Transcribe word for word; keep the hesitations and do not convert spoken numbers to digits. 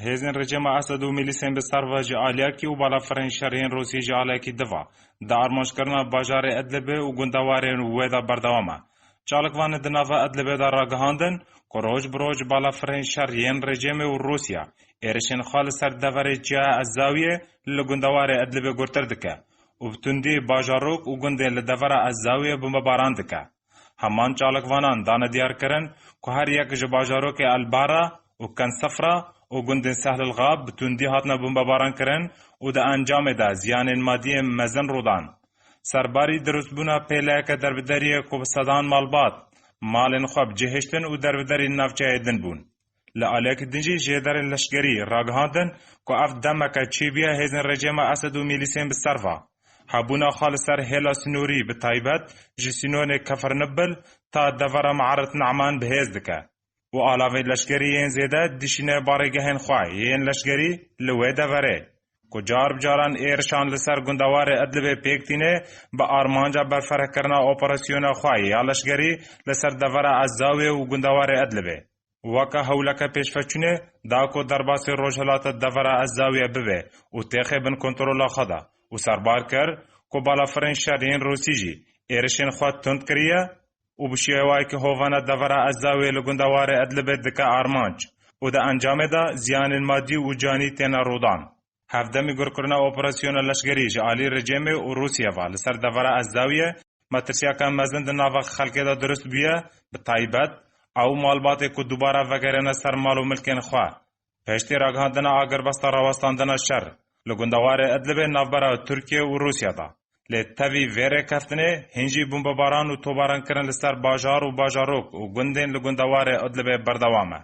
Hêzên rejîma Esed û milîsên bi serva ji aliyekî û balafirên şeriyên Rûsî ji aliyekî diva, di armanckirina bajarê Idlibê û gundewarên wê de berdewam e. Çalakvanê di nava Idlibê de ragihandin ku roj bi roj balafirên şer yên rejîmê û Rûsya êrişên xwe li ser deverê Çiya Ezawiyê li gundewarê Idlibê gurtir dike û bi tundî bajarok û gundên li devera Ezawiyê bombebaran dike. Heman çalakvanan dane diyarkirin ku her yek ji bajarokê Elbara û Kensifra û gundên Sehlilxab bi tundî hatine bombebaran kirin û di encamê de ziyanên madiyê mezin rûdan. Serbarî dirustbûna pêleyeke derbideriyê ku bi sedan malbat, malên xwe bi cih hiştin û derbiderî navçeyê din bûn. Li aliyekî din jî jêderên leşkerî ragihandin ku ev demeke çêbûye hêzên rejîma Esed û milîsên bi serva. Hebûna xwe li ser hêla sînorî bi taybet ji sînorê Kefernibil ta devera Me'aret Ne'man bi hêz dike û alavên leşkerî yên zêde dişîne barêgehên xwe yên leşkerî li wê deverê. Ku car bi caran êrişan li ser gundewarê Idlibê pêk tîne, bi armanca berfirehkirina operasyona xwe ya leşkerî li ser devera Ezawiyê û gundewarê Idlibê. Weke hewleke pêşveçûnê da ku derbasî rojhilata devera Ezawiyê bibe û têxe bin kontrola xwe de û serbar kir ku balafirên şer yên Rûsî jî êrişên xwe tund kiriye û bi şêwayekî hovane devera Ezawiyê li gundewarê Idlibê dike armanc û di encamê de ziyanên madî û canî têne rûdan. Hevdemî gurkirina operasyona leşkerî ji alî rejîmê û Rûsya ve li ser devera Ezawiyê metirsiyeke mezin di nava xelkê de dirust bûye, bi taybet ew malbatê ku dubare vegerîne ser mal û milkên xwe. Piştî ragihandina agirbesta rawestandina şer li gundewarê Idlibê navbera Tirkiye û Rûsya de. Lê tevî vê rêkeftinê hîn jî bombebaran û tobarankirin li ser bajar û bajarok û gundên li gundewarê Idlibê berdewam e.